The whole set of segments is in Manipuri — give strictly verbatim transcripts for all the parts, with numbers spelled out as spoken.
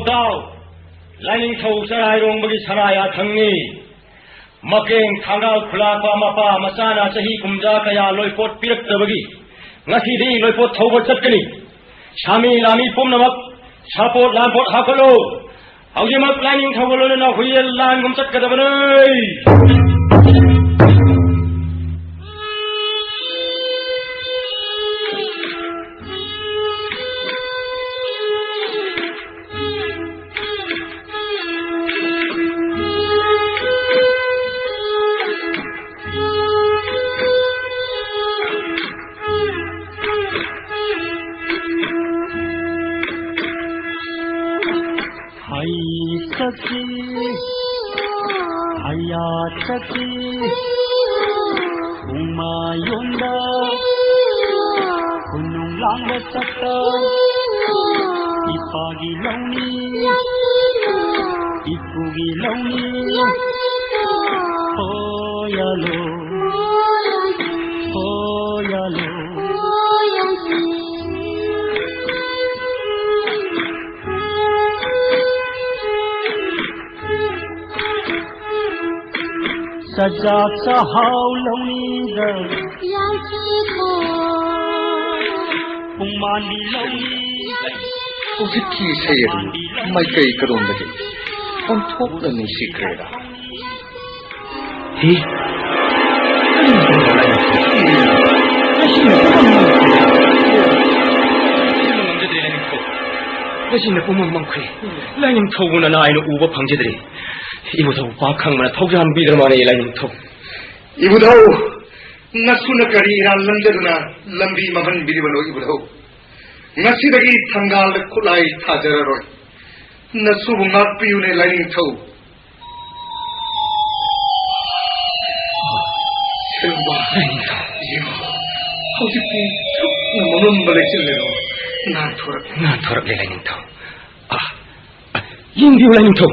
ꯇꯥꯎ, ꯂꯥꯏꯅꯤꯡꯊꯧ ꯆꯔꯥꯏꯔꯣꯡꯕꯒꯤ ꯁꯅꯥ ꯌꯥꯊꯪꯅꯤ꯫ ꯃꯀꯦꯡ ꯊꯥꯡꯒꯥꯜ ꯈꯨꯂꯥꯛꯄ ꯃꯄꯥ ꯃꯆꯥꯅ ꯆꯍꯤ ꯀꯨꯝꯖꯥ ꯀꯌꯥ ꯂꯣꯏꯄꯣꯠ ꯄꯤꯔꯛꯇꯕꯒꯤ ꯉꯁꯤꯗꯤ ꯂꯣꯏꯄꯣꯠ ꯊꯧꯕ ꯆꯠꯀꯅꯤ꯫ ꯁꯥꯃꯤ ꯂꯥꯃꯤ ꯄꯨꯝꯅꯃꯛ ꯁꯥꯄꯣꯠ ꯂꯥꯟꯄꯣꯠ ꯍꯥꯞꯀꯠꯂꯨ꯫ ꯍꯧꯖꯤꯛꯃꯛ ꯂꯥꯏꯅꯤꯡꯊꯧꯒ ꯂꯣꯏꯅꯅ ꯍꯨꯏꯌꯦꯟ ꯂꯥꯟꯒꯨꯝ ꯆꯠꯀꯗꯕꯅꯤ꯫ ꯍꯩ ꯆꯠꯈꯤ, ꯍꯩꯌꯥ ꯆꯠꯈꯤ, ꯎꯃꯥꯌꯣꯟꯗ ꯈꯨꯅꯨꯡ ꯂꯥꯡꯕ ꯆꯠꯇ, ꯏꯄꯥꯒꯤ ꯂꯧꯅꯤ, ꯏꯄꯨꯒꯤ ꯂꯧꯅꯤ, ꯍꯣꯌꯥꯂꯣ, ꯍꯣꯌꯥꯂꯣ꯫ ꯆꯥꯖꯥ ꯆꯥꯍꯥꯎ ꯂꯧꯅꯤꯗ ꯄꯨꯡꯃꯥꯟꯗꯤ ꯂꯧꯅꯤ꯫ ꯍꯧꯖꯤꯛꯀꯤ ꯏꯁꯩ ꯑꯗꯨ ꯃꯥꯏꯀꯩ ꯀꯔꯣꯝꯗꯒꯤ ꯑꯣꯟꯊꯣꯛꯅ ꯅꯨꯡꯁꯤꯈ꯭ꯔꯦꯗ꯫ ꯍꯤ? ꯀꯔꯤꯅꯣ? ꯃꯁꯤꯅ ꯄꯨꯝꯅꯃꯛ ꯃꯥꯡꯈ꯭ꯔꯦ꯫ ꯉꯝꯖꯗ꯭ꯔꯦ, ꯂꯥꯏꯅꯤꯡꯊꯧ꯫ ꯃꯁꯤꯅ ꯄꯨꯝꯅꯃꯛ ꯃꯥꯡꯈ꯭ꯔꯦ꯫ ꯂꯥꯏꯅꯤꯡꯊꯧꯕꯨ ꯅꯅꯥꯏꯅ ꯎꯕ ꯐꯪꯖꯗ꯭ꯔꯦ꯫ ꯏꯕꯨꯙꯧ ꯄꯥꯛ ꯈꯪꯕꯅ ꯊꯧꯖꯥꯟꯕꯤꯗ꯭ꯔ ꯃꯥꯜꯂꯦ, ꯂꯥꯏꯅꯤꯡꯊꯧ꯫ ꯏꯕꯨꯙꯧ, ꯅꯁꯨꯅ ꯀꯔꯤ ꯏꯔꯥꯟ ꯂꯝꯖꯗꯨꯅ ꯂꯝꯕꯤ ꯃꯥꯡꯍꯟꯕꯤꯔꯤꯕꯅꯣ, ꯏꯕꯨꯙꯧ? ꯉꯁꯤꯗꯒꯤ ꯊꯪꯒꯥꯜꯗ ꯈꯨꯠꯂꯥꯏ ꯊꯥꯖꯔꯔꯣꯏ꯫ ꯅꯁꯨꯕꯨ ꯉꯥꯛꯄꯤꯌꯨꯅꯦ, ꯂꯥꯏꯅꯤꯡꯊꯧ꯫ ꯁꯤꯜꯋꯥ, ꯌꯦꯡꯉꯣ, ꯍꯧꯖꯤꯛꯇꯤ ꯊꯨꯞꯅ ꯃꯝꯂꯝꯕ ꯂꯩꯆꯤꯜꯂꯦꯗꯣ ꯉꯥꯟꯊꯣꯔꯛꯂꯦ꯫ ꯉꯥꯟꯊꯣꯔꯛꯂꯦ, ꯂꯥꯏꯅꯤꯡꯊꯧ꯫ ꯑꯥ, ꯑꯥ, ꯌꯦꯡꯕꯤꯌꯨ, ꯂꯥꯏꯅꯤꯡꯊꯧ꯫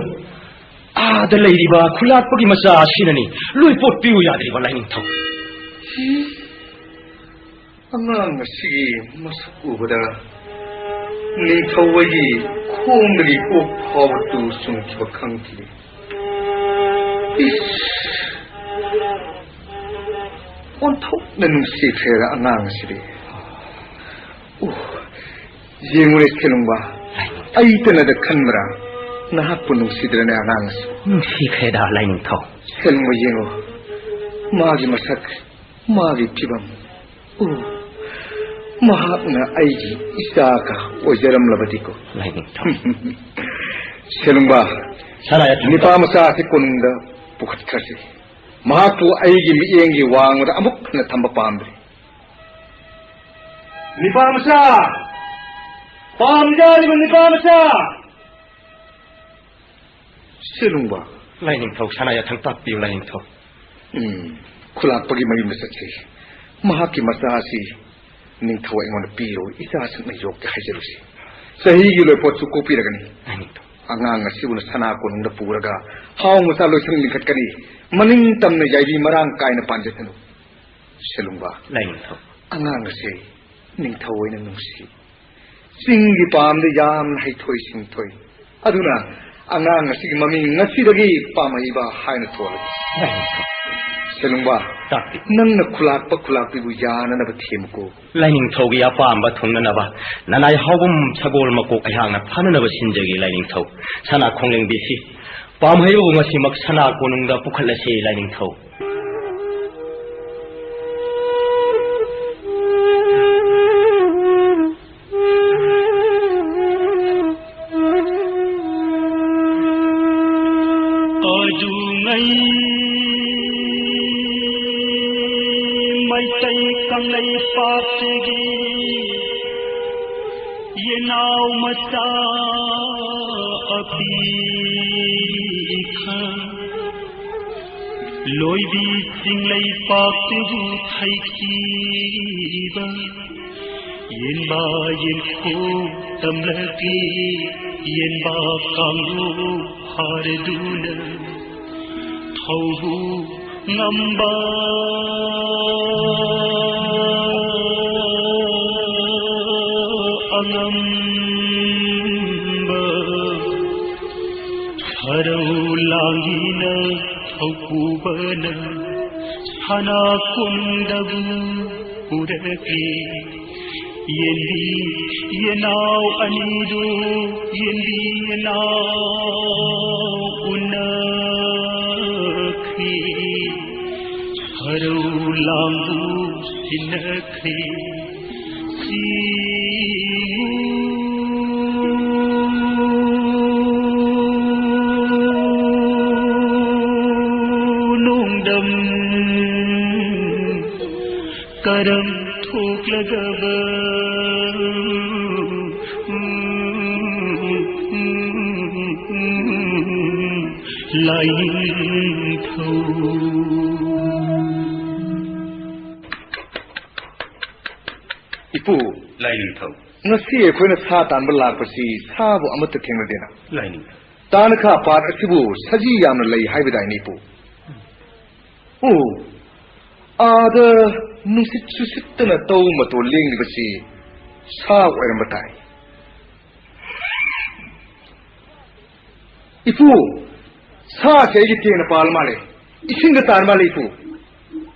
ꯑꯥꯗ ꯂꯩꯔꯤꯕ ꯈꯨꯂꯥꯛꯄꯒꯤ ꯃꯆꯥ ꯑꯁꯤꯅꯅꯤ ꯂꯣꯏꯄꯣꯠ ꯄꯤꯌꯨ ꯌꯥꯗ꯭ꯔꯤꯕ, ꯂꯥꯏꯅꯤꯡꯊꯧ꯫ ꯑꯉꯥꯡ ꯑꯁꯤꯒꯤ ꯃꯁꯛ ꯎꯕꯗ ꯅꯤꯡꯊꯧ ꯑꯩꯒꯤ ꯈꯣꯡꯗꯒꯤ ꯀꯣꯛ ꯐꯥꯎꯕ ꯇꯨ ꯆꯨꯡꯈꯤꯕ ꯈꯪꯈꯤꯗꯦ꯫ ꯏꯁ! ꯑꯣꯟꯊꯣꯛꯅ ꯅꯨꯡꯁꯤꯈ꯭ꯔꯦꯗ ꯑꯉꯥꯡ ꯑꯁꯤꯗꯤ꯫ ꯑꯣ, ꯌꯦꯡꯉꯨꯅꯦ ꯁꯦꯂꯨꯡꯕ, ꯑꯩꯇꯅꯗ ꯈꯟꯕ꯭ꯔꯥ? ꯅꯍꯥꯛꯄꯨ ꯅꯨꯡꯁꯤꯗ꯭ꯔꯅꯦ ꯑꯉꯥꯡ ꯑꯁꯤ? ꯅꯨꯡꯁꯤꯈ꯭ꯔꯦꯗ ꯂꯥꯏꯅꯤꯡꯊꯧ꯫ ꯁꯦꯂꯨꯡꯕ ꯌꯦꯡꯉꯨ, ꯃꯥꯒꯤ ꯃꯁꯛ, ꯃꯥꯒꯤ ꯐꯤꯕꯝ꯫ ꯑꯣ, ꯃꯍꯥꯛꯅ ꯑꯩꯒꯤ ꯏꯆꯥꯒ ꯑꯣꯏꯖꯔꯝꯂꯕꯗꯤꯀꯣ꯫ ꯂꯥꯏꯅꯤꯡꯊꯧ꯫ ꯁꯦꯂꯨꯡꯕ, ꯁꯅꯥ ꯌꯥꯊꯪ ꯅꯤꯄꯥ ꯃꯆꯥ ꯑꯁꯤ ꯀꯣꯅꯨꯡꯗ ꯄꯨꯈꯠꯈ꯭ꯔꯁꯤ꯫ ꯃꯍꯥꯛꯄꯨ ꯑꯩꯒꯤ ꯃꯤꯠꯌꯦꯡꯒꯤ ꯋꯥꯡꯃꯗ ꯑꯃꯨꯛ ꯍꯟꯅ ꯊꯝꯕ ꯄꯥꯝꯗ꯭ꯔꯦ꯫ ꯅꯤꯄꯥ ꯃꯆꯥ! ꯄꯥꯝꯖꯔꯤꯕ ꯅꯤꯄꯥ ꯃꯆꯥ! ꯁꯦꯂꯨꯡꯕ꯫ ꯂꯥꯏꯅꯤꯡꯊꯧ, ꯁꯅꯥ ꯌꯥꯊꯪ ꯇꯥꯛꯄꯤꯌꯨ, ꯂꯥꯏꯅꯤꯡꯊꯧ꯫ ꯎꯝ, ꯈꯨꯂꯥꯛꯄꯒꯤ ꯃꯌꯨꯝꯗ ꯆꯠꯁꯤ꯫ ꯃꯍꯥꯛꯀꯤ ꯃꯆꯥ ꯑꯁꯤ ꯅꯤꯡꯊꯧ ꯑꯩꯉꯣꯟꯗ ꯄꯤꯔꯣ, ꯏꯆꯥꯁꯤꯡꯅ ꯌꯣꯛꯀꯦ ꯍꯥꯏꯖꯔꯨꯁꯤ꯫ ꯆꯍꯤꯒꯤ ꯂꯣꯏꯄꯣꯠꯁꯨ ꯀꯣꯛꯄꯤꯔꯒꯅꯤ꯫ ꯂꯥꯏꯅꯤꯡꯊꯧ꯫ ꯑꯉꯥꯡ ꯑꯁꯤꯕꯨꯅ ꯁꯅꯥ ꯀꯣꯅꯨꯡꯗ ꯄꯨꯔꯒ ꯍꯥꯎ ꯃꯆꯥ ꯂꯣꯏꯁꯪ ꯂꯤꯡꯈꯠꯀꯅꯤ꯫ ꯃꯅꯤꯡ ꯇꯝꯅ ꯌꯥꯏꯕꯤ ꯃꯔꯥꯡ ꯀꯥꯏꯅ ꯄꯥꯟꯖꯁꯅꯨ꯫ ꯁꯦꯂꯨꯡꯕ꯫ ꯂꯥꯏꯅꯤꯡꯊꯧ꯫ ꯑꯉꯥꯡ ꯑꯁꯦ ꯅꯤꯡꯊꯧ ꯑꯣꯏꯅ ꯅꯨꯡꯁꯤ꯫ ꯆꯤꯡꯒꯤ ꯄꯥꯝꯗ ꯌꯥꯝꯅ ꯍꯩꯊꯣꯏ ꯁꯤꯡꯊꯣꯏ꯫ ꯑꯗꯨꯅ ꯑꯉꯥꯡ ꯑꯁꯤꯒꯤ ꯃꯃꯤꯡ ꯉꯁꯤꯗꯒꯤ ꯄꯥꯝꯍꯩꯕ ꯍꯥꯏꯅ ꯊꯣꯜꯂꯒꯦ꯫ ꯂꯥꯏꯅꯤꯡꯊꯧ꯫ ꯁꯦꯂꯨꯡꯕ, ꯇꯥꯛꯄꯤ꯫ ꯅꯪꯅ ꯈꯨꯂꯥꯛꯄ ꯈꯨꯂꯥꯛꯄꯤꯕꯨ ꯌꯥꯅꯅꯕ ꯊꯦꯝꯃꯨꯀꯣ꯫ ꯂꯥꯏꯅꯤꯡꯊꯧꯒꯤ ꯑꯄꯥꯝꯕ ꯊꯨꯡꯅꯅꯕ ꯅꯅꯥꯏ ꯍꯥꯎꯕꯝ ꯁꯒꯣꯜ ꯃꯀꯣꯛ ꯑꯩꯍꯥꯛꯅ ꯐꯥꯅꯅꯕ ꯁꯤꯟꯖꯒꯦ ꯂꯥꯏꯅꯤꯡꯊꯧ꯫ ꯁꯅꯥ ꯈꯣꯡꯂꯦꯡꯕꯤꯁꯤ ꯄꯥꯝꯍꯩꯕꯕꯨ ꯉꯁꯤꯃꯛ ꯁꯅꯥ ꯀꯣꯅꯨꯡꯗ ꯄꯨꯈꯠꯂꯁꯤ ꯂꯥꯏꯅꯤꯡꯊꯧ꯫ ꯑꯗꯨꯉꯩ ꯃꯩꯇꯩ ꯀꯪꯂꯩꯄꯥꯛꯇꯒꯤ ꯌꯦꯅꯥꯎ ꯃꯆꯥ ꯑꯄꯤꯛꯄ ꯂꯣꯏꯕꯤ ꯆꯤꯡꯂꯩꯄꯥꯛꯇꯕꯨ ꯊꯩꯈꯤꯕ ꯌꯦꯟꯕ ꯌꯦꯟꯈꯣ ꯇꯝꯂꯛꯂꯤ꯫ ꯌꯦꯟꯕ ꯀꯥꯡꯂꯨꯞ ꯍꯥꯔꯗꯨꯅ ꯊꯧꯕꯨ ꯉꯝꯕ ꯑꯉꯝꯕ ꯁꯔꯧ ꯂꯥꯡꯒꯤꯅ ꯊꯧꯄꯨꯕꯅ ꯁꯅꯥ ꯀꯨꯟꯗꯕꯨ ꯄꯨꯔꯛꯂꯤ꯫ ꯌꯦꯟꯕꯤ ꯌꯦꯅꯥꯎ ꯑꯅꯤꯗꯨ ꯌꯦꯟꯕꯤ ꯌꯦꯅꯥꯎ ꯎꯅꯈ꯭ꯔꯤ꯫ ꯁꯔꯧ ꯂꯥꯡꯕꯨ ꯁꯤꯟꯅꯈ꯭ꯔꯤ꯫ ꯆꯤꯡꯉꯨ ꯅꯣꯡꯗꯝ ꯀꯔꯝ ꯊꯣꯛꯂꯒꯕ ꯂꯥꯏꯅꯤꯡꯊꯧ꯫ ꯏꯄꯨ, ꯂꯥꯏꯅꯤꯡꯊꯧ꯫ ꯉꯁꯤ ꯑꯩꯈꯣꯏꯅ ꯁꯥ ꯇꯥꯟꯕ ꯂꯥꯛꯄꯁꯤ ꯁꯥꯕꯨ ꯑꯃꯠꯇ ꯊꯦꯡꯅꯗꯦꯅ꯫ ꯂꯥꯏꯅꯤꯡꯊꯧ꯫ ꯇꯥꯅꯈꯥ ꯄꯥꯠ ꯑꯁꯤꯕꯨ ꯁꯖꯤ ꯌꯥꯝꯅ ꯂꯩ ꯍꯥꯏꯕꯗꯥꯏꯅꯦ, ꯏꯄꯨ? ꯑꯣ, ꯑꯥꯗ ꯅꯨꯡꯁꯤꯠ ꯁꯨꯁꯤꯠꯇꯅ ꯇꯧ ꯃꯇꯣꯜ ꯂꯦꯡꯂꯤꯕꯁꯤ ꯁꯥ ꯑꯣꯏꯔꯝꯕ ꯇꯥꯏ꯫ ꯏꯄꯨ, ꯁꯥꯁꯦ ꯑꯩꯒꯤ ꯇꯦꯡꯅ ꯄꯥꯜ ꯃꯥꯜꯂꯦ꯫ ꯏꯁꯤꯡꯗ ꯇꯥꯔ ꯃꯥꯜꯂꯦ, ꯏꯄꯨ꯫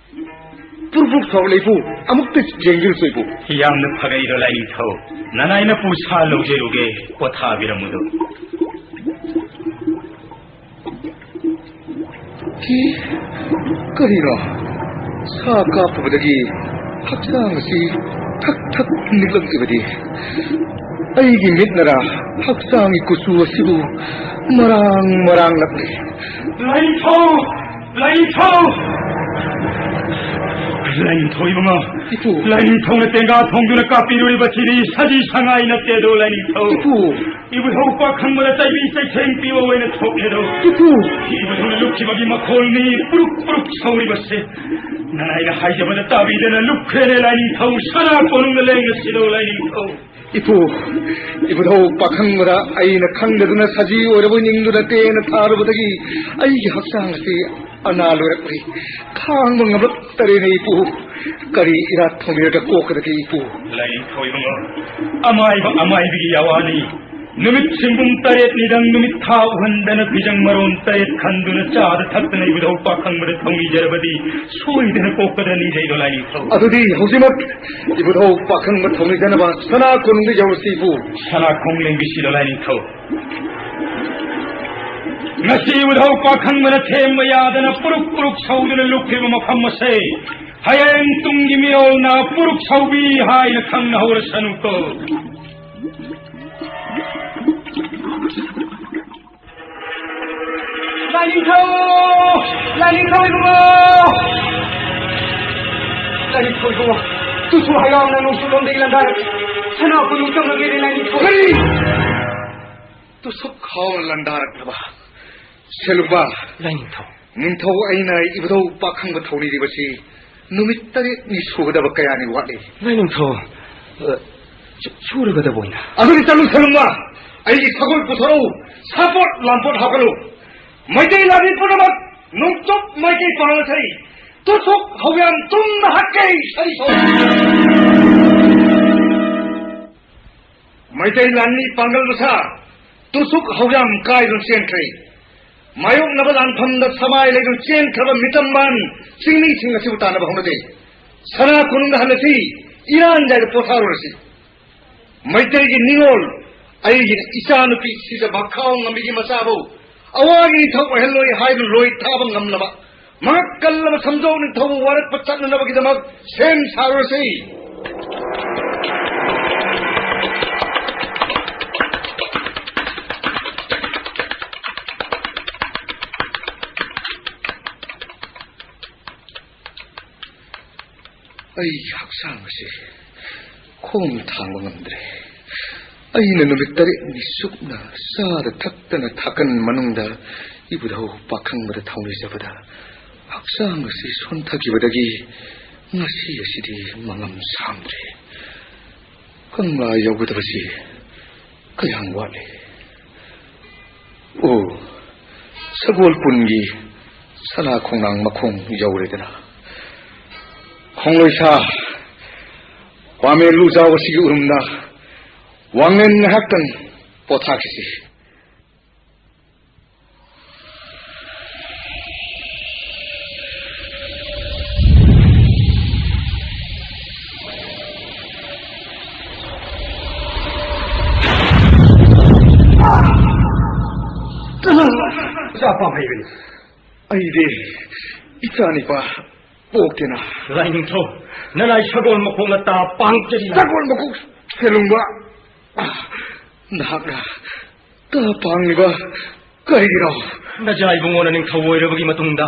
ꯄꯨꯔꯨꯞ ꯄꯨꯔꯨꯞ ꯁꯧꯔꯛꯂꯦ, ꯏꯄꯨ꯫ ꯑꯃꯨꯛꯇ ꯌꯦꯡꯕꯤꯔꯨꯆꯣ, ꯏꯄꯨ꯫ ꯌꯥꯝꯅ ꯐꯒꯩꯔꯣ, ꯂꯥꯏꯅꯤꯡꯊꯧ꯫ ꯅꯅꯥꯏ ꯅꯄꯨ ꯁꯥ ꯂꯧꯖꯔꯨꯒꯦ, ꯄꯣꯊꯥꯕꯤꯔꯝꯃꯨꯗꯣ꯫ ꯁꯤ ꯀꯔꯤꯅꯣ? ꯁꯥ ꯀꯥꯞꯄꯨꯕꯗꯒꯤ ꯍꯛꯆꯥꯡ ꯑꯁꯤ ꯊꯛ ꯊꯛ ꯅꯤꯛꯂꯛꯂꯤꯕꯗꯤ ꯑꯩꯒꯤ ꯃꯤꯠꯅꯔꯥ? ꯍꯛꯆꯥꯡꯒꯤ ꯀꯨꯆꯨ ꯑꯁꯤꯕꯨ ꯃꯔꯥꯡ ꯃꯔꯥꯡ ꯂꯛꯂꯤ꯫ ꯂꯥꯏꯅꯤꯡꯊꯧ! ꯂꯥꯏꯅꯤꯡꯊꯧ! ꯂꯥꯏꯅꯤꯡꯊꯧ ꯏꯕꯨꯡꯉꯣ! ꯏꯄꯨ! ꯂꯥꯏꯅꯤꯡꯊꯧꯅ ꯇꯦꯡꯒꯥ ꯊꯣꯡꯗꯨꯅ ꯀꯥꯞꯄꯤꯔꯨꯔꯤꯕꯁꯤꯗꯤ ꯁꯖꯤ ꯁꯉꯥꯏ ꯅꯠꯇꯦꯗꯣ, ꯂꯥꯏꯅꯤꯡꯊꯧ! ꯏꯄꯨ! ꯏꯕꯨꯙꯧ ꯄꯥꯈꯪꯕꯗ ꯆꯩꯕꯤ ꯆꯩꯊꯦꯡ ꯄꯤꯕ ꯑꯣꯏꯅ ꯊꯣꯛꯂꯦꯗꯣ꯫ ꯏꯄꯨ! ꯏꯕꯨꯙꯧꯅ ꯂꯨꯞꯈꯤꯕꯒꯤ ꯃꯈꯣꯜꯅꯤ ꯄꯨꯔꯨꯛ ꯄꯨꯔꯨꯛ ꯁꯧꯔꯤꯕꯁꯦ꯫ ꯅꯅꯥꯏꯅ ꯍꯥꯏꯖꯕꯗ ꯇꯥꯕꯤꯗꯅ ꯂꯨꯞꯈ꯭ꯔꯦꯅꯦ, ꯂꯥꯏꯅꯤꯡꯊꯧ! ꯁꯅꯥ ꯀꯣꯅꯨꯡꯗ ꯂꯦꯡꯉꯁꯤꯗꯣ, ꯂꯥꯏꯅꯤꯡꯊꯧ! ꯏꯄꯨ, ꯏꯕꯨꯙꯧ ꯄꯥꯈꯪꯕꯗ ꯑꯩꯅ ꯈꯪꯗꯗꯨꯅ ꯁꯖꯤ ꯑꯣꯏꯔꯕꯣꯏ ꯅꯤꯡꯗꯨꯅ ꯇꯦꯟꯅ ꯊꯥꯔꯨꯕꯗꯒꯤ ꯑꯩꯒꯤ ꯍꯛꯆꯥꯡ ꯑꯁꯤ ꯑꯅꯥ ꯂꯣꯏꯔꯛꯂꯤ꯫ ꯈꯥꯡꯕ ꯉꯝꯂꯛꯇꯔꯦꯅꯦ ꯏꯄꯨ꯫ ꯀꯔꯤ ꯏꯔꯥꯠ ꯊꯣꯡꯕꯤꯔꯒ ꯀꯣꯛꯀꯗꯒꯦ ꯏꯄꯨ? ꯂꯥꯏꯅꯤꯡꯊꯧ ꯏꯕꯨꯡꯉꯣ, ꯑꯃꯥꯏꯕ ꯑꯃꯥꯏꯕꯤꯒꯤ ꯌꯥꯋꯥꯅꯤ꯫ ꯅꯨꯃꯤꯠ ꯁꯤꯟꯕꯨꯝ ꯇꯔꯦꯠꯅꯤꯗꯪ ꯅꯨꯃꯤꯠ ꯊꯥ ꯎꯍꯟꯗꯅ ꯐꯤꯖꯪ ꯃꯔꯣꯟ ꯇꯔꯦꯠ ꯈꯟꯗꯨꯅ ꯆꯥꯗ ꯊꯛꯇꯅ ꯏꯕꯨꯙꯧ ꯄꯥꯈꯪꯕꯗ ꯊꯧꯅꯤꯖꯔꯕꯗꯤ ꯁꯣꯏꯗꯅ ꯀꯣꯛꯀꯗ꯭ꯔ ꯅꯤꯡꯖꯩꯗꯣ ꯂꯥꯏꯅꯤꯡꯊꯧ꯫ ꯑꯗꯨꯗꯤ ꯍꯧꯖꯤꯛꯃꯛ ꯏꯕꯨꯙꯧ ꯄꯥꯈꯪꯕ ꯊꯧꯅꯤꯖꯅꯕ ꯁꯅꯥ ꯀꯣꯅꯨꯡꯗ ꯌꯧꯔꯁꯤ ꯏꯄꯨ꯫ ꯁꯅꯥ ꯈꯣꯡ ꯂꯦꯡꯕꯤꯁꯤꯗ ꯂꯥꯏꯅꯤꯡꯊꯧ꯫ ꯉꯁꯤ ꯏꯕꯨꯙꯧ ꯄꯥꯈꯪꯕꯅ ꯊꯦꯝꯕ ꯌꯥꯗꯅ ꯄꯨꯔꯨꯛ ꯄꯨꯔꯨꯛ ꯁꯧꯗꯨꯅ ꯂꯨꯞꯈꯤꯕ ꯃꯐꯝ ꯑꯁꯦ ꯍꯌꯦꯡ ꯇꯨꯡꯒꯤ ꯃꯤꯔꯣꯜꯅ ꯄꯨꯔꯨꯛ ꯁꯧꯕꯤ ꯍꯥꯏꯅ ꯈꯪꯅꯍꯧꯔꯁꯅꯨꯀꯣ꯫ ꯂꯥꯏꯅꯤꯡꯊꯧ! ꯂꯥꯏꯅꯤꯡꯊꯧ ꯏꯕꯨꯡꯉꯣ! ꯂꯥꯏꯅꯤꯡꯊꯧ ꯏꯕꯨꯡꯉꯣ! ꯇꯨꯁꯨ ꯍꯌꯥꯝꯅ ꯅꯣꯡꯆꯨꯞꯂꯣꯝꯗꯒꯤ ꯂꯥꯟꯗꯥꯔꯛ ꯁꯅꯥ ꯀꯣꯅꯨꯡ ꯆꯪꯂꯒꯦꯅꯦ ꯂꯥꯏꯅꯤꯡꯊꯧ! ꯀꯔꯤ? ꯇꯨꯁꯨꯛ ꯍꯥꯎꯅ ꯂꯥꯟꯗꯥꯔꯛꯂꯕ? ꯁꯦꯂꯨꯡꯕ! ꯂꯥꯏꯅꯤꯡꯊꯧ! ꯅꯤꯡꯊꯧ ꯑꯩꯅ ꯏꯕꯨꯙꯧ ꯄꯥꯈꯪꯕ ꯊꯧꯅꯤꯔꯤꯕꯁꯤ ꯅꯨꯃꯤꯠ ꯇꯔꯦꯠꯅꯤ ꯁꯨꯒꯗꯕ ꯀꯌꯥꯅꯤ ꯋꯥꯠꯂꯤ? ꯂꯥꯏꯅꯤꯡꯊꯧ, ꯑ, ꯁꯨ-, ꯁꯨꯔꯒꯗꯕ ꯑꯣꯏꯅ꯫ ꯑꯗꯨꯗꯤ ꯆꯠꯂꯨ ꯁꯦꯂꯨꯡꯕ! ꯑꯩꯒꯤ ꯁꯒꯣꯜ ꯄꯨꯊꯣꯔꯛꯎ, ꯁꯥꯄꯣꯠ ꯂꯥꯝꯄꯣꯠ ꯍꯥꯞꯀꯠꯂꯨ꯫ ꯃꯩꯇꯩ ꯂꯥꯟꯃꯤ ꯄꯨꯝꯅꯃꯛ ꯅꯣꯡꯆꯨꯞ ꯃꯥꯏꯀꯩ ꯄꯥꯡꯂ ꯆꯠꯂꯤ꯫ ꯇꯨꯁꯨꯛ ꯍꯧꯌꯥꯝ ꯇꯨꯝꯅ ꯍꯛꯀꯩ ꯁꯔꯤ ꯁꯧ꯫ ꯃꯩꯇꯩ ꯂꯥꯟꯃꯤ ꯄꯥꯡꯒꯜ ꯃꯁꯥ ꯇꯨꯁꯨꯛ ꯍꯧꯌꯥꯝ ꯀꯥꯏꯗꯨꯅ ꯆꯦꯟꯈ꯭ꯔꯦ꯫ ꯃꯥꯌꯣꯛꯅꯕ ꯂꯥꯟꯐꯝꯗ ꯁꯃꯥꯏ ꯂꯩꯗꯨꯅ ꯆꯦꯟꯈ꯭ꯔꯕ ꯃꯤꯇꯝꯕꯥꯟ ꯆꯤꯡꯃꯤꯁꯤꯡ ꯑꯁꯤꯕꯨ ꯇꯥꯟꯅꯕ ꯍꯧꯅꯗꯦ꯫ ꯁꯅꯥ ꯀꯣꯅꯨꯡꯗ ꯍꯜꯂꯁꯤ, ꯏꯔꯥꯟꯖꯥꯏꯗ ꯄꯣꯊꯥꯔꯨꯔꯁꯤ꯫ ꯃꯩꯇꯩꯒꯤ ꯅꯤꯉꯣꯜ, ꯑꯩꯒꯤ ꯏꯆꯥꯅꯨꯄꯤ ꯁꯤꯖ ꯃꯈꯥꯎ ꯉꯝꯕꯤꯒꯤ ꯃꯆꯥꯕꯨ ꯑꯋꯥꯒꯤ ꯅꯤꯡꯊꯧ ꯑꯣꯏꯍꯜꯂꯣꯏ ꯍꯥꯏꯗꯨꯅ ꯂꯣꯏ ꯊꯥꯕ ꯉꯝꯂꯕ ꯃꯉꯛ ꯀꯜꯂꯕ ꯁꯝꯖꯧ ꯅꯤꯡꯊꯧꯕꯨ ꯋꯥꯔꯛꯄ ꯆꯠꯅꯅꯕꯒꯤꯗꯃꯛ ꯁꯦꯝ ꯁꯥꯔꯨꯔꯁꯤ꯫ ꯑꯩꯒꯤ ꯍꯛꯆꯥꯡ ꯑꯁꯤ ꯈꯣꯡ ꯊꯥꯡꯕ ꯉꯝꯗ꯭ꯔꯦ꯫ ꯑꯩꯅ ꯅꯨꯃꯤꯠ ꯇꯔꯦꯠꯅꯤ ꯆꯨꯞꯅ ꯆꯥꯗ ꯊꯛꯇꯅ ꯊꯥꯀꯟ ꯃꯅꯨꯡꯗ ꯏꯕꯨꯙꯧ ꯄꯥꯈꯪꯕꯗ ꯊꯧꯅꯤꯖꯕꯗ ꯍꯛꯆꯥꯡ ꯑꯁꯤ ꯁꯣꯟꯊꯈꯤꯕꯗꯒꯤ ꯉꯁꯤ ꯑꯁꯤꯗꯤ ꯃꯉꯝ ꯁꯥꯡꯗ꯭ꯔꯦ꯫ ꯀꯪꯂꯥ ꯌꯧꯒꯗꯕꯁꯤ ꯀꯌꯥꯝ ꯋꯥꯠꯂꯤ? ꯑꯣ, ꯁꯒꯣꯜ ꯄꯨꯟꯒꯤ ꯁꯅꯥ ꯈꯣꯡꯅꯥꯡ ꯃꯈꯣꯡ ꯌꯧꯔꯦꯗꯅ꯫ ꯈꯣꯡꯂꯣꯏ ꯁꯥ, ꯄꯥꯃꯦ ꯂꯨꯖꯥꯎ ꯑꯁꯤꯒꯤ ꯎꯔꯨꯝꯗ ꯋꯥꯡꯂꯦꯟ ꯉꯥꯏꯍꯥꯛꯇꯪ ꯄꯣꯊꯥꯈꯤꯁꯤ꯫ ꯏꯆꯥ ꯄꯥꯝꯍꯩꯕꯅꯤ꯫ ꯑꯩꯗꯤ ꯏꯆꯥ ꯅꯤꯄꯥ ꯄꯣꯛꯇꯦꯅ꯫ ꯂꯥꯏꯅꯤꯡꯊꯧ, ꯅꯅꯥꯏ ꯁꯒꯣꯜ ꯃꯀꯣꯛꯅ ꯇꯥ ꯄꯥꯡꯖꯔꯤ꯫ ꯁꯒꯣꯜ ꯃꯀꯣꯛ ꯁꯦꯂꯨꯡꯕ, ꯅꯍꯥꯛꯅ ꯇꯥ ꯄꯥꯡꯂꯤꯕ ꯀꯔꯤꯒꯤꯅꯣ? ꯅꯖꯥ ꯏꯕꯨꯡꯉꯣꯅ ꯅꯤꯡꯊꯧ ꯑꯣꯏꯔꯕꯒꯤ ꯃꯇꯨꯡꯗ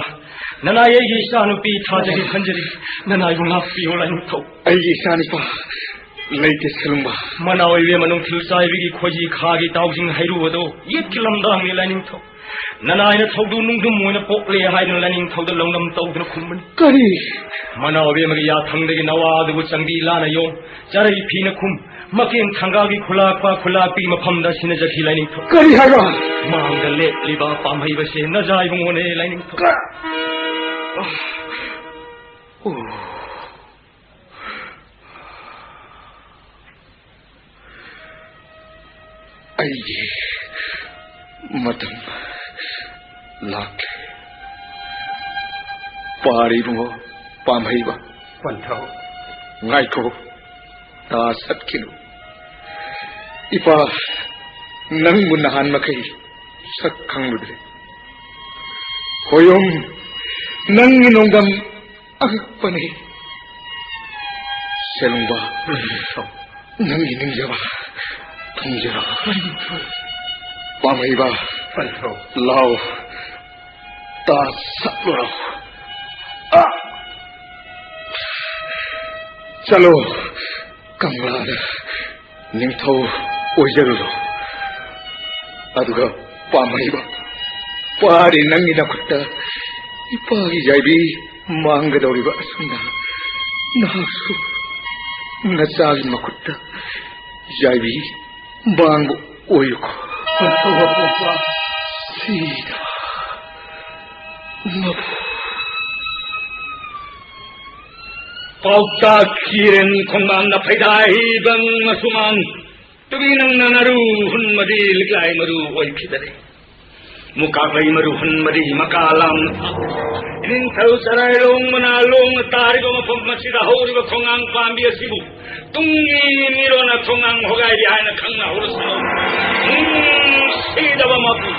ꯅꯅꯥꯏ ꯑꯩꯒꯤ ꯏꯆꯥꯅꯨꯄꯤ ꯊꯥꯖꯒꯦ ꯈꯟꯖꯔꯤ꯫ ꯅꯅꯥꯏꯕꯨ ꯉꯥꯛꯄꯤꯌꯨ ꯂꯥꯏꯅꯤꯡꯊꯧ꯫ ꯑꯩꯒꯤ ꯏꯆꯥ ꯅꯤꯄꯥ ꯂꯩꯇꯦ ꯁꯦꯂꯨꯡꯕ꯫ ꯃꯅꯥꯎ ꯏꯕꯦꯝꯃ ꯅꯨꯡꯊꯤꯜ ꯆꯥꯏꯕꯤꯒꯤ ꯈꯣꯏꯖꯤ ꯈꯥꯒꯤ ꯇꯥꯎꯖꯤꯡ ꯍꯩꯔꯨ ꯑꯗꯣ ꯌꯦꯠꯀꯤ ꯂꯝꯗꯥꯡꯅꯤ ꯂꯥꯏꯅꯤꯡꯊꯧ꯫ ꯅꯅꯥꯏꯅ ꯊꯧꯗꯨ ꯅꯨꯡꯗꯨꯝ ꯑꯣꯏꯅ ꯄꯣꯛꯂꯦ ꯍꯥꯏꯗꯨꯅ ꯂꯥꯏꯅꯤꯡꯊꯧꯗ ꯂꯧꯅꯝ ꯇꯧꯗꯨꯅ ꯈꯨꯝꯕꯅꯤ꯫ ꯀꯔꯤ? ꯃꯅꯥꯎ ꯏꯕꯦꯝꯃꯒꯤ ꯌꯥꯊꯪꯗꯒꯤ ꯅꯋꯥ ꯑꯗꯨꯕꯨ ꯆꯪꯕꯤ ꯂꯥꯅ ꯌꯣꯝ, ꯆꯔꯩ ꯐꯤꯅ ꯈꯨꯝ, ꯃꯀꯦꯟ ꯊꯪꯒꯥꯒꯤ ꯈꯨꯂꯥꯛꯄ ꯈꯨꯂꯥꯛꯄꯤ ꯃꯐꯝꯗ ꯁꯤꯟꯅꯖꯈꯤ ꯂꯥꯏꯅꯤꯡꯊꯧ꯫ ꯀꯔꯤ ꯍꯥꯏꯕ? ꯃꯥꯡꯗ ꯂꯦꯞꯂꯤꯕ ꯄꯥꯝꯍꯩꯕꯁꯦ ꯅꯖꯥ ꯏꯕꯨꯡꯉꯣꯅꯦ ꯂꯥꯏꯅꯤꯡꯊꯧ꯫ ꯀ-, ꯑꯣ꯫ ꯑꯩꯒꯤ ꯃꯇꯝ ꯂꯥꯛꯂꯦ꯫ ꯄꯥꯔꯤꯕꯨꯡꯉꯣ ꯄꯥꯝꯍꯩꯕ꯫ ꯄꯟꯊꯧ꯫ ꯉꯥꯏꯈꯣ, ꯇꯥ ꯁꯠꯈꯤꯅꯨ꯫ ꯏꯄꯥ, ꯅꯪꯕꯨ ꯅꯍꯥꯟ ꯃꯈꯩ ꯁꯛ ꯈꯪꯂꯨꯗ꯭ꯔꯦ꯫ ꯍꯣꯌꯣꯝ, ꯅꯪꯒꯤ ꯅꯣꯡꯗꯝ ꯑꯉꯛꯄꯅꯤ꯫ ꯁꯦꯂꯨꯡꯕ, ꯅꯪꯒꯤ ꯅꯤꯡꯖꯕ ꯊꯨꯡꯖꯔꯣ꯫ ꯄꯥꯝꯍꯩꯕ, ꯂꯥꯎ, ꯇꯥ ꯁꯠꯂꯨꯔꯣ꯫ ꯑ! ꯆꯠꯂꯣ, ꯀꯪꯂꯥꯗ ꯅꯤꯡꯊꯧ ꯑꯣꯏꯖꯔꯨꯔꯣ꯫ ꯑꯗꯨꯒ ꯄꯥꯝꯍꯩꯕ, ꯄꯥꯔꯤ ꯅꯪꯒꯤ ꯅꯈꯨꯠꯇ ꯏꯄꯥꯒꯤ ꯌꯥꯏꯕꯤ ꯃꯥꯡꯒꯗꯧꯔꯤꯕ ꯑꯁꯨꯝꯅ ꯅꯍꯥꯛꯁꯨ ꯅꯆꯥꯒꯤ ꯃꯈꯨꯠꯇ ꯌꯥꯏꯕꯤ ꯃꯥꯡꯕ ꯑꯣꯏꯌꯨꯀꯣ꯫ ꯁꯤꯗ꯫ ꯄꯥꯎꯇꯥꯛ ꯀꯤꯔꯦꯟ ꯈꯣꯡꯕꯥꯟꯗ ꯐꯩꯗꯥ ꯍꯤꯕꯪ ꯃꯁꯨꯃꯥꯡ ꯇꯨꯕꯤ ꯅꯪꯅ ꯅꯔꯨ ꯍꯨꯟꯕꯗꯤ ꯂꯤꯛꯂꯥꯏ ꯃꯔꯨ ꯑꯣꯏꯈꯤꯗꯔꯦ꯫ ꯃꯨꯀꯥꯛꯂꯩ ꯃꯔꯨ ꯍꯨꯟꯕꯗꯤ ꯃꯀꯥ ꯂꯥꯝꯅ ꯊꯥ꯫ ꯏꯅꯤꯡꯊꯧ ꯆꯔꯥꯏ ꯂꯣꯡꯕꯅ ꯂꯣꯡꯅ ꯇꯥꯔꯤꯕ ꯃꯐꯝ ꯑꯁꯤꯗ ꯍꯧꯔꯤꯕ ꯈꯣꯡꯉꯥꯡ ꯄꯥꯝꯕꯤ ꯑꯁꯤꯕꯨ ꯇꯨꯡꯒꯤ ꯃꯤꯔꯣꯟꯅ ꯈꯣꯡꯉꯥꯡ ꯍꯣꯒꯥꯏꯔꯤ ꯍꯥꯏꯅ ꯈꯪꯅꯍꯧꯔꯁꯅꯨ꯫ ꯅꯨꯡꯁꯤꯗꯕ ꯃꯄꯨ꯫